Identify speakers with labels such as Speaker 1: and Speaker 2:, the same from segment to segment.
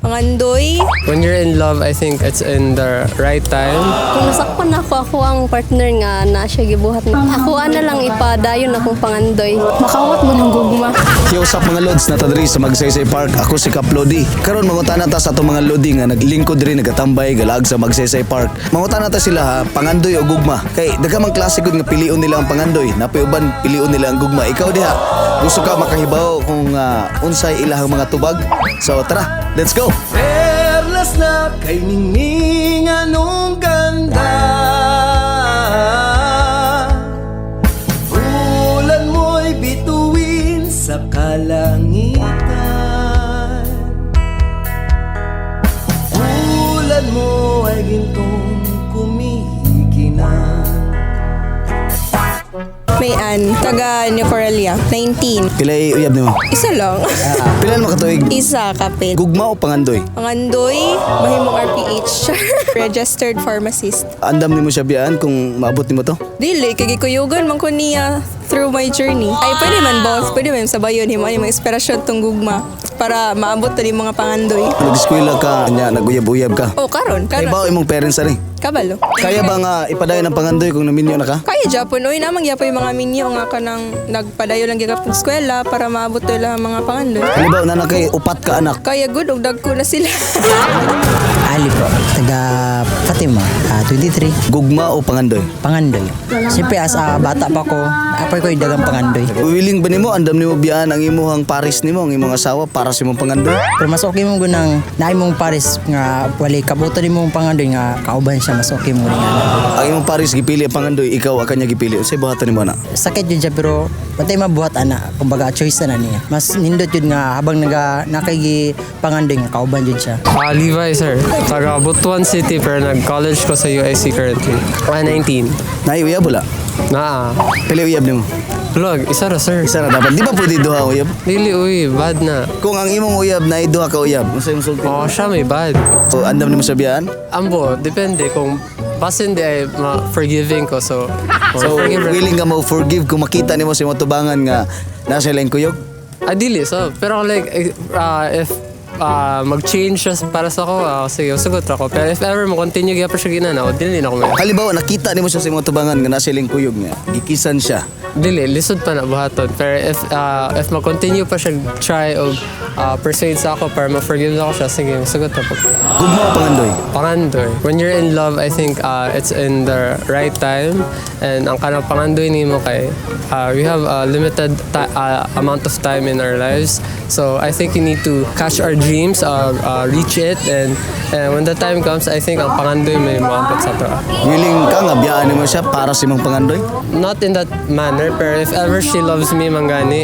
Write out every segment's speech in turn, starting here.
Speaker 1: Pangandoy.
Speaker 2: When you're in love, I think it's in the right time.
Speaker 3: Kung nasakpan ako, ako ang partner nga na siya gibuhat. Ako na lang ipadayon akong pangandoy.
Speaker 4: Makawat mo ng gugma.
Speaker 5: Yo, what's up, mga lods? Naa ta diri sa Magsaysay Park. Ako si Kaplodi. Karon mangutana ta sa atong mga lodi nga naglingkod diri, nagatambay galaag sa Magsaysay Park. Mangutana ta sila ha, pangandoy o gugma? Kay daghan mang klase gud nga pilion nila ang pangandoy. Napay uban pilion nila ang gugma. Ikaw diha, gusto ka makahibaw kung unsay ilahang mga tubag? So tara, let's go.
Speaker 6: Perlas na kay ningning, anong ganda. Bulan mo'y bituin sa kalangitan. Bulan mo ay gintong kumikinang.
Speaker 1: Mayan, taga New Corelia, 19.
Speaker 5: Pilay uyab nimo?
Speaker 1: Isa lang.
Speaker 5: Pila mo katuig?
Speaker 1: Isa kapit.
Speaker 5: Gugma o pangandoy?
Speaker 1: Pangandoy, mahimong RPH. Registered pharmacist.
Speaker 5: Andam nimo siya biyaan kung maabot nimo to?
Speaker 1: Dili, kay gikuyugan man ko niya through my journey. Ay, pwede man both. Pwede man sabayon. Himo yung mga inspirasyon tong gugma para maabot ta yung mga pangandoy.
Speaker 5: Nag-eskwela ka, nya naguyab-uyab ka.
Speaker 1: Oh, karon,
Speaker 5: Kay
Speaker 1: karon.
Speaker 5: ba imong parents ani?
Speaker 1: Kabalo.
Speaker 5: Kaya ba nga ipadayon ang pangandoy kung naminyo na ka?
Speaker 1: Kaya Japon, oy, namang gyapon yung mga minyo nga kanang nagpadayo lang gyud pag eskwela para maabot nila ang mga pangandoy.
Speaker 5: Halimbawa, na kay upat ka anak.
Speaker 1: Kaya good og dagko na sila.
Speaker 7: Ali po, taga Fatima, 23.
Speaker 5: Gugma o pangandoy?
Speaker 7: Pangandoy. Siyempre as a bata pa ko, apoy ko yung dagang pangandoy.
Speaker 5: Willing ba nimo, andam nimo biyaan ang imuhang paris nimo, ang imong asawa para sa imong pangandoy?
Speaker 7: Pero mas okay mo gunang naay mong pares nga wali kabuto ni mong pangandoy nga kauban siya, mas okay mo rin ana.
Speaker 5: Ang imong paris gipili ang pangandoy, ikaw ang kanya gipili. Unsay buhaton nimo na?
Speaker 7: Sakit yun siya pero patay mabuhat ana, kumbaga choice na niya. Mas nindot yun nga habang naga nakagi pangandoy nga kauban yun siya.
Speaker 2: Levi, sir. Taga Butuan City, pero nag-college ko sa UIC currently. 19.
Speaker 5: Naay uyab wala?
Speaker 2: Naa.
Speaker 5: Pila uyab nimo?
Speaker 2: Vlog, isa ra, sir.
Speaker 5: Isa na dapat. Di ba pwede duha uyab?
Speaker 2: Dili, uy, bad na.
Speaker 5: Kung ang imong uyab naay duha ka uyab, unsay imong sulti?
Speaker 2: Oh, siya may bad.
Speaker 5: O andam nimo sa biyaan?
Speaker 2: Ambo, depende kung basin di ay ma-forgiving ko, so, oh,
Speaker 5: So
Speaker 2: forgive ra.
Speaker 5: willing ka mo forgive kung makita nimo sa imong tubangan nga nasa ilang kuyog?
Speaker 2: Ah, dili, so, pero like, if mag-change siya para sa ako, sige, sugot ako. Pero if ever mo continue gyapon siya ginana, dili na ako may.
Speaker 5: Halimbawa nakita nimo siya sa imong tubangan nga nasa ilang kuyog nga gikisan siya.
Speaker 2: Dili, lisod pa na buhaton. Pero if mag-continue pa siya try og persuade sa ako para ma-forgive ako siya, sige, sugot ako.
Speaker 5: Gugma o pangandoy?
Speaker 2: Pangandoy. When you're in love, I think it's in the right time. And ang kanang pangandoy nimo kay we have a limited amount of time in our lives. So I think you need to catch our dreams, reach it, and when the time comes, I think ang pangandoy may moabot sa to.
Speaker 5: Willing ka nga biyaan nimo siya para sa imong pangandoy?
Speaker 2: Not in that manner, pero if ever she loves me, mangani,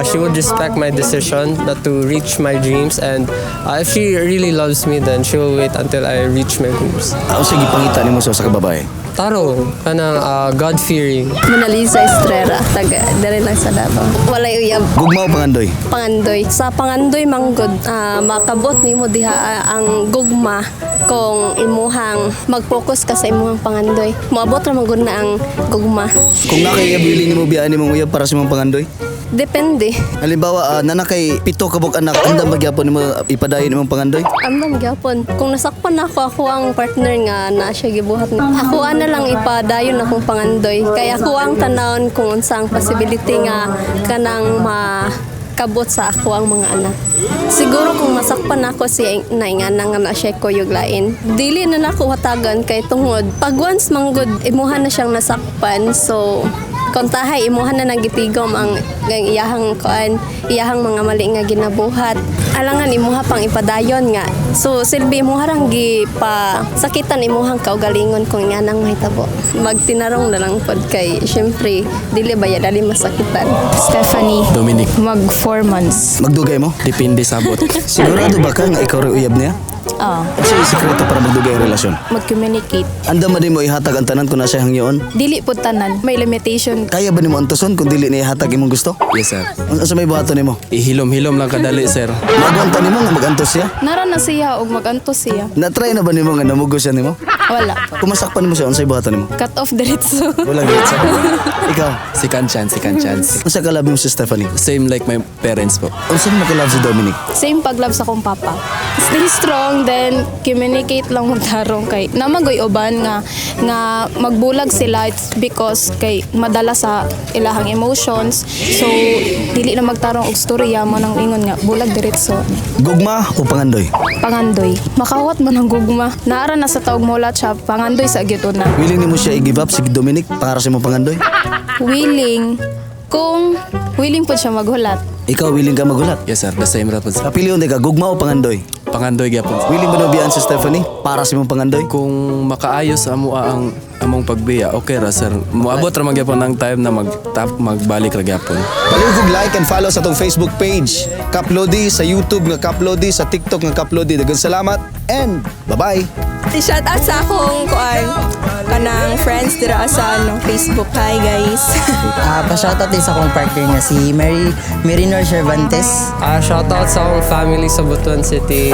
Speaker 2: she would respect my decision not to reach my dreams. And if she really loves me, then she will wait until I reach my dreams.
Speaker 5: Ah, sige, pangita nimo sa usa ka babae.
Speaker 2: Tarong, kanang God-fearing.
Speaker 3: Mona Lisa Estrera, taga diri lang sa Davao. Walay uyab.
Speaker 5: Gugma o pangandoy?
Speaker 3: Pangandoy. Sa pangandoy manggod, makabot nimo diha ang gugma kung imuhang mag-focus ka sa imuhang pangandoy. Moabot ra man gud na ang gugma.
Speaker 5: Kung naa kay uyab, willing nimo biyaan nimong uyab para sa imong pangandoy?
Speaker 3: Depende.
Speaker 5: Halimbawa, naa na kay pito ka buok anak, andam ba gyapon nimo ipadayon imong pangandoy?
Speaker 3: Andam gyapon. Kung nasakpan ako, ako ang partner nga na siya gibuhat. Ako na lang ipadayon akong pangandoy. Kay ako ang tanawon kung unsa ang possibility nga kanang ma kabot sa ako ang mga anak. Siguro kung masakpan ako siya na nga na siya kuyog lain. Dili na nako hatagan kay tungod pag once manggod imuha na siyang nasakpan, so kontahay imuha na nang gitigom ang iyahang kuan, iyahang mga mali nga ginabuhat, alangan imuha pang ipadayon nga, so silbi imuha rang gipa sakitan imuhang kaugalingon. Kung nga nang mahitabo, magtinarong na lang pod kay syempre dili ba ya dali masakitan.
Speaker 4: Stephanie.
Speaker 8: Dominic.
Speaker 4: Mag 4 months.
Speaker 5: Magdugay mo?
Speaker 8: Depende sa abot.
Speaker 5: Sigurado ba ka nga ikaw rin uyab niya?
Speaker 4: Ah,
Speaker 5: Unsa yung sekreto para magdugay ang relasyon?
Speaker 4: Mag-communicate.
Speaker 5: Andam ba nimo ihatag ang tanan kung naa siya'y hangyoon?
Speaker 4: Dili po tanan, may limitation.
Speaker 5: Kaya ba nimo antuson kung dili niya ihatag imong gusto?
Speaker 8: Yes, sir.
Speaker 5: Unsa may buhaton nimo?
Speaker 8: Ihilom-hilom lang kadali, sir.
Speaker 5: Maagwanta nimo nga magantos siya?
Speaker 4: Nara na siya og magantos siya.
Speaker 5: Na-try na ba nimo nga namugo siya nimo?
Speaker 4: Wala.
Speaker 5: Kung masakpan nimo siya, unsay buhaton nimo?
Speaker 4: Cut off diretso.
Speaker 5: Wala gyud sa. Ikaw,
Speaker 8: Second chance, second chance.
Speaker 5: unsa ka love mo si Stephanie?
Speaker 8: Same like my parents po.
Speaker 5: Unsa mo ka love si Dominic?
Speaker 4: Same pag-love sa akong papa. Stay strong, then communicate lang magtarong kay namagoy uban nga nga magbulag sila. It's because kay madala sa ilahang emotions. So dili na magtarong og storya mo nang ingon nga bulag diretso.
Speaker 5: Gugma o pangandoy?
Speaker 4: Pangandoy. Makawat man ang gugma. Naara na sa taog mola siya, pangandoy sa gyud una.
Speaker 5: Willing nimo siya i-give up si Dominic para sa imong pangandoy?
Speaker 4: Willing kung willing po siya maghulat.
Speaker 5: Ikaw, willing ka maghulat?
Speaker 8: Yes, sir. The same ra po, sir.
Speaker 5: Kapilion ka, gugma o pangandoy?
Speaker 8: Pangandoy gyapon, sir.
Speaker 5: Willing ba na biyaan si Stephanie para sa imong pangandoy?
Speaker 8: Kung makaayos sa amo ang among pagbiya, okay ra, sir. Moabot ra man gyapon ang time na mag tap magbalik ra gyapon.
Speaker 5: Palihog like and follow sa atong Facebook page, Kaplodi, sa YouTube nga Kaplodi, sa TikTok nga Kaplodi. Daghang salamat and bye-bye.
Speaker 1: Shout out sa akong kuan kanang friends dira sa ano, Facebook. Hi, guys.
Speaker 7: Pa-shoutout din sa akong partner nga si Mary Marinor Cervantes.
Speaker 2: Shout out sa akong family sa Butuan City.